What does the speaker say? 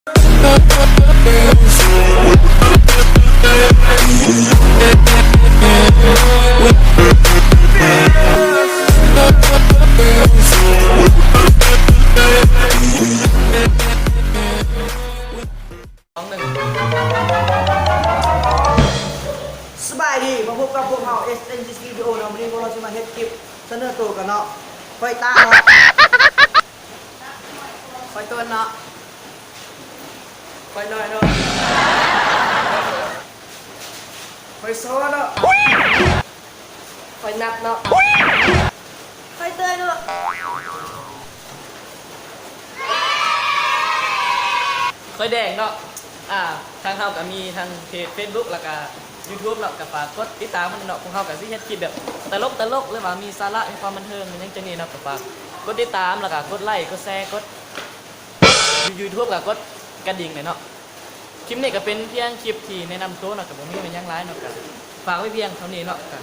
ສອງ ໜຶ່ງ ສະບາຍດີ ມາພົບກັບພວກເຮົາ ເອັສເອັນຈີ ສະຕູດິໂອ ເນາະ. ມື້ນີ້ພວກເຮົາຊິມາເຮັດຄລິບສະເໜີໂຕກັນເນາະ. ຂ້ອຍຕາເນາະ ຂ້ອຍຕົ້ນເນາະ ຂ້ອຍນ້ອຍເນາະ ຂ້ອຍໂຊເນາະ ຂ້ອຍນັດເນາະ ຂ້ອຍເຕີຍເນາະ ຂ້ອຍແດງເນາະ. ອ່າ ທາງເຮົາກະມີທັງເພຈເຟສບຸກ ແລ້ວກະຢູທູບເນາະ ກະຝາກກົດຕິດຕາມນຳເນາະ. ພວກເຮົາກະຊິເຮັດຄລິບແບບຕະຫຼົກໆ ຫຼືວ່າມີສາລະ ມີຄວາມບັນເທີງ ມີຫຍັງຈັ່ງນີ້ເນາະ ກະຝາກກົດຕິດຕາມ ແລ້ວກະກົດໄລກ໌ ກົດແຊ ກົດ ຢູທູບ ກະກົດກະດິ່ງແດ່ເນາະ. ຄລິບນີ້ກະເປັນພຽງຄລິບທີ່ແນະນຳໂຕເນາະ ກະບໍ່ມີຫຍັງຫຼາຍເນາະ ກະຝາກໄວ້ພຽງເທົ່ານີ້ເນາະ ກະ